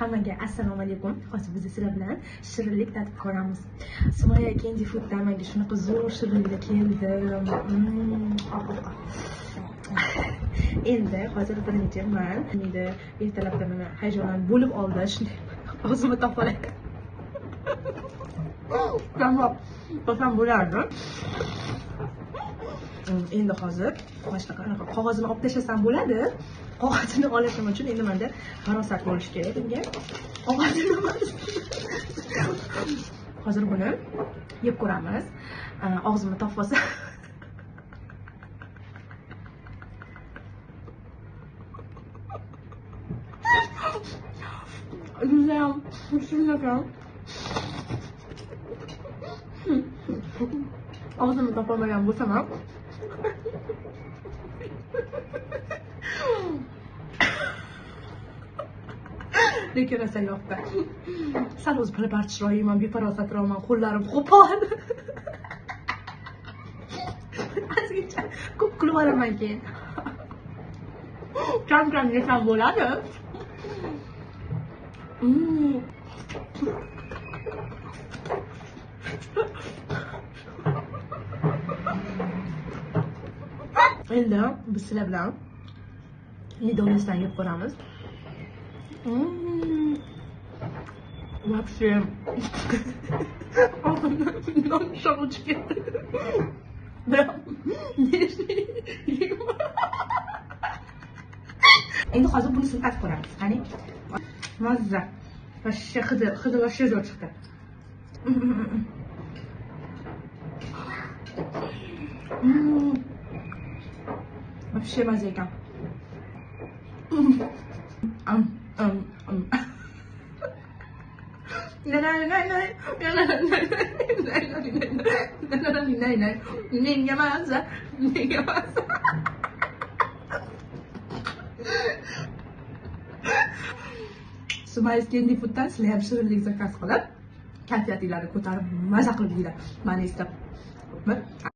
Hammaga assalomu alaykum. Hozir biz sizlar bilan shirinlik tatib ko'ramiz. Sumaya Candy Food'dan menga shunaqa zo'r shirinliklar keldi. Endi hozir birinchi man endi ertalabdan mana hayajonlanib bo'lib oldi. Shunday og'zimga topib olay. Tamam. Topsam bo'lardi. Endi hozir mana shunaqa anaqa qog'ozini olib tashlasam bo'ladi. Qog'ozini olishim uchun endi menda farosat bo'lishi kerak bunga. Qog'ozini emas. Hozir buni yeb ko'ramiz. Og'zimni topib olsa. Judayam shirin ekan. Og'zimni topolmagan bo'lsam ham lekin rosa yoqdi. Sal o'zi parparchiroyman, befarosatroqman, qo'llarim qo'pol. Ozgincha ko'p kulib olaman keyin. Kam-kam yesam bo'ladi. Endi biz sizlar bilan medovnisdan yeb ko'ramiz. Вообще og'zimdan non uchib ketdi. Endi hozir bunisini tatib ko'ramiz. Qani? Mazza. Вообще hidi вообще zo'r chiqdi. Вообще mazza ekan. Menga mazza, menga mazza. Sumaya Candy Food'dan sizlar ham shirinlik zakaz qilib, kayfiyatinglarni ko'tarib, maza qilib yeyglar. Mani eslab.